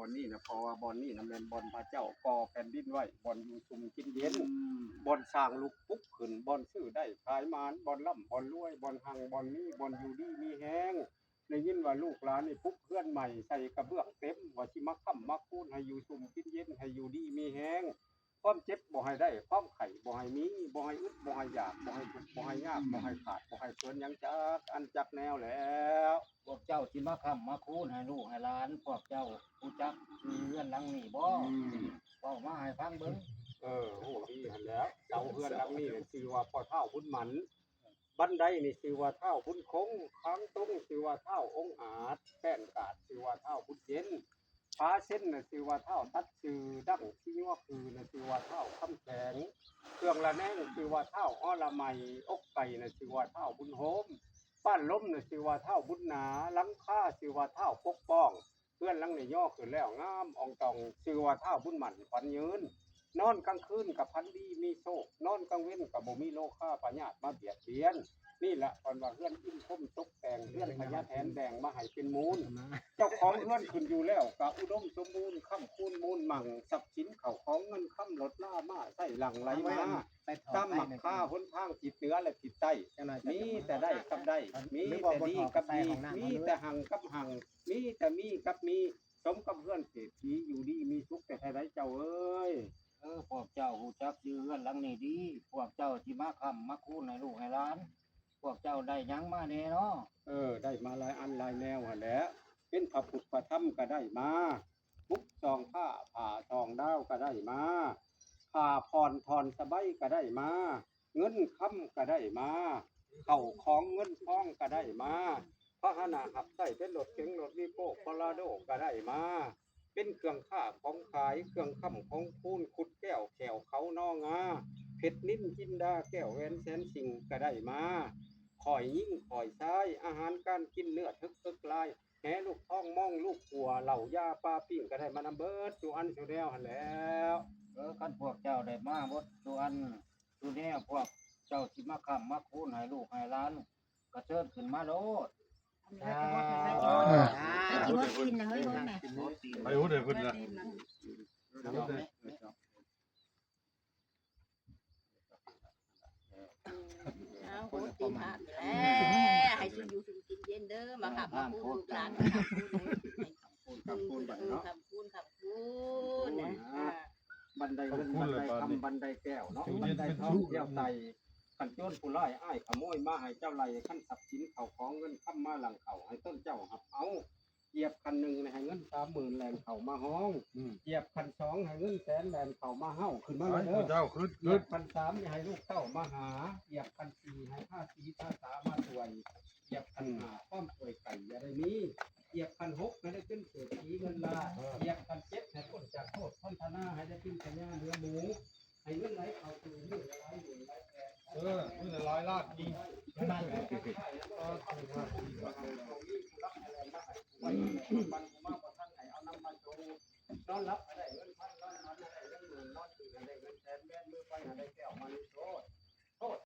ບ່ອນນີ້ນະ ເພາະວ່າບ່ອນນີ້ນະແມ່ນບ່ອນພະເຈົ້າກໍ່ແຜ່ນດິນໄວ້, ບ່ອນຢູ່ຊຸ່ມກິນເຢັນ, ອືມ ບ່ອນສ້າງລຸກປຸກຂຶ້ນ, ບ່ອນຊື້ໄດ້ຂາຍໝານ, ບ່ອນລ່ຳບ່ອນລວຍ, ບ່ອນຮັ່ງບ່ອນມີ, ບ່ອນຢູ່ດີມີແຮງ. ໄດ້ຍິນວ່າລູກຫຼານນີ້ປຸກເຮືອນໃໝ່ໃສ່ກະເບື້ອງເຕັມ, ວ່າຊິມາຄ້ຳມາຄູນໃຫ້ຢູ່ຊຸ່ມກິນເຢັນ, ໃຫ້ຢູ່ດີມີແຮງ. ຄວາມເຈັບບໍ່ໃຫ້ໄດ້, ຄວາມໄຂ້ບໍ່ໃຫ້ມີ, ບໍ່ໃຫ້ອຶດບໍ່ໃຫ້ຢາກ, ບໍ່ໃຫ້ທຸກບໍ່ໃຫ້ຍາກ, ອືມ ບໍ່ໃຫ້ຂາດບໍ່ໃຫ້ເຂີນຫຍັງຈັກອັນຈັກແນວແລ້ວ. ພວກເຈົ້າຊິມາຄ້ຳມາຄູນໃຫ້ລູກໃຫ້ຫຼານ, ພວກເຈົ້າຮູ້ຈັກຊື່ເຮືອນຫຼັງນີ້ບໍ່? ອືມ ເວົ້າມາໃຫ້ຟັງເບິ່ງ. ເອີ ຮູ້ດີຫັ້ນແຫຼະ. ເສົາເຮືອນຫຼັງນີ້ຊື່ວ່າພໍ່ທ້າວບຸນໝັນ, ບັນໄດນີ້ຊື່ວ່າທ້າວບຸນຄົງ, ຄາງຕົງຊື່ວ່າທ້າວອົງອາດ, ແປ້ນກາດຊື່ວ່າທ້າວບຸນເຢັນ, ຝາເຊັນນະຊື່ວ່າທ້າວຕັດຊື່, ດັ້ງທີ່ຍົວຄືນະຊື່ວ່າທ້າວຄຳແຂງ, ເຄື່ອງລະແນງຊື່ວ່າທ້າວອໍລະໄມ, ອົກໄກ່ນະຊື່ວ່າທ້າວບຸນໂຮມ, ປ້ານລົມນະຊື່ວ່າທ້າວບຸນໜາ, ຫຼັງຄາຊື່ວ່າທ້າວປົກປ້ອງ. ເຮືອນຫຼັງນີ້ຍໍຂຶ້ນແລ້ວງາມອ່ອງຕອງ, ຊື່ວ່າທ້າວບຸນໝັ້ນຂວັນຍືນ. ນອນກາງຄືນກໍຝັນດີມີໂຊກ, ນອນກາງເວັນກໍບໍ່ມີໂລຄາພະຍາດມາບຽດບຽນ. ນີ້ລະເພິ່ນວ່າເຮືອນອິນຊົມຕົກແຕ່ງ, ເຮືອນພະຍາແຖນແບ່ງມາໃຫ້ເປັນມູນ. ເຈົ້າຂອງເຮືອນຂຶ້ນຢູ່ແລ້ວກໍອຸດົມສົມບູນ, ຄ້ຳຄູນມູນໝັ່ງ, ຊັບສິນເຂົ້າຂອງເງິນຄຳລົດລາມາໃຊ້ຫຼັ່ງໄຫຼມາ, ຕາມໝັກຄາຫົນທາງທິດເໜືອ ແລະ ທິດໃຕ້. ມີແຕ່ໄດ້ກັບໄດ້, ມີແຕ່ດີກັບດີ, ມີແຕ່ຮັ່ງກັບຮັ່ງ, ມີແຕ່ມີກັບມີ. ສົມກັບເຮືອນເສດຖີ ຢູ່ດີມີສຸກແທ້ໆໃດເຈົ້າເອີຍ. ເອີ ພວກເຈົ້າຮູ້ຈັກຊື່ເຮືອນຫຼັງນີ້ດີ, ພວກເຈົ້າຊິມາຄ້ຳມາຄູນໃຫ້ລູກໃຫ້ຫຼານ. ພວກເຈົ້າໄດ້ຫຍັງມາແດ່ນໍ? ເອີ ໄດ້ມາຫຼາຍອັນຫຼາຍແນວຫັ້ນແຫຼະ. ເປັນພະພຸດພະທຳກໍໄດ້ມາ, ບຸກສອງຟ້າ ຜ້າສອງດາວກໍໄດ້ມາ, ຜ້າຜ່ອນທ່ອນສະໄບກໍໄດ້ມາ, ເງິນຄຳກໍໄດ້ມາ, ເຂົ້າຂອງເງິນທອງກໍໄດ້ມາ, ພາຫະນະຮັບໃຊ້ເປັນລົດເກັງລົດວີໂກ້ ໂຄລາໂດກໍໄດ້ມາ, ເປັນເຄື່ອງຄ້າຂອງຂາຍ ເຄື່ອງຄ້ຳຂອງຄູນ ຄຸດແກ້ວແຂ້ວເຂົານໍງາ, ເພັດນິນຈິນດາ ແກ້ວແຫວນແສນສິ່ງກໍໄດ້ມາ, ຂ້ອຍຍິງຂ້ອຍຊາຍ ອາຫານການກິນ ເນື້ອເຖິກເພິກລາຍ ແຫລູກທອງ ມອງລູກກົວ ເຫຼົ້າຢາປາປີ້ງ ກໍໄດ້ມານຳເບິດສູ່ອັນສູ່ແນວຫັ້ນແຫຼ້ວ. ເອີ ຄັນພວກເຈົ້າໄດ້ມາເບິດສູ່ອັນສູ່ແນວ ພວກເຈົ້າຊິມາຄ້ຳມາຄູນໃຫ້ລູກໃຫ້ຫຼານ ກໍເຊີນຂຶ້ນມາໂລດ. ສາທຸ ສາທຸ ກິນນະເຮີ້ຍ ເບິ່ງນະ ໄປພຸ້ນເດີ ພຸ້ນນະ. ເອົາ ໂຫ ຕີພາບນີ້ແຫຼະ ໃຫ້ຊຸ່ມຢູ່ຊຸ່ມກິນເຢັນເດີ ມາຄ້ຳມາຄູນລູກຫຼານ ຄ້ຳຄູນ ຄ້ຳຄູນບັດນີ້ເນາະ ຄ້ຳຄູນ ຄ້ຳຄູນ ອ່າ ບັນໄດເງິນ ບັນໄດຄຳ ບັນໄດແກ້ວເນາະ ບັນໄດທອງ ແກ້ວໄຕ ຄັນໂຈນຜູ້ຮ້າຍອ້າຍຂະໂມຍມາໃຫ້ເຈົ້າໄລ່ ຄັນຊັບສິນເຂົ້າຂອງເງິນຄຳມາຫຼັ່ງເຂົ້າ ໃຫ້ຕົນເຈົ້າຮັບເອົາ. ຢຽບຂັ້ນໜຶ່ງໃຫ້ເງິນສາມໝື່ນແລ່ນເຂົ້າມາຫ້ອງ, ຢຽບຂັ້ນສອງໃຫ້ເງິນແສນແລ່ນເຂົ້າມາເຮົາ. ຂຶ້ນມາເລີຍເດີ. ຢຽບຂັ້ນສາມໃຫ້ລູກເຕົ້າມາຫາ, ຢຽບຂັ້ນສີ່ໃຫ້ພາສີພາສາມາຊ່ວຍ, ຢຽບຂັ້ນຫ້າຄວາມປ່ວຍໄຂ້ຢ່າໄດ້ມີ, ຢຽບຂັ້ນຫົກໃຫ້ໄດ້ເປັນເສດຖີເງິນລ້ານ, ຢຽບຂັ້ນເຈັດໃຫ້ພົ້ນຈາກໂທດພັນທະນາ ໃຫ້ໄດ້ເປັນພະຍາເໜືອໝູ. ໃຫ້ເງິນໄຫຼເຂົ້າສູ່ມືລະຫຼາຍໝື່ນຫຼາຍແສນ ເອີ ມື້ລະຫຼາຍລ້ານອີກ ເອີ ຖືກວ່າດີ ບັນ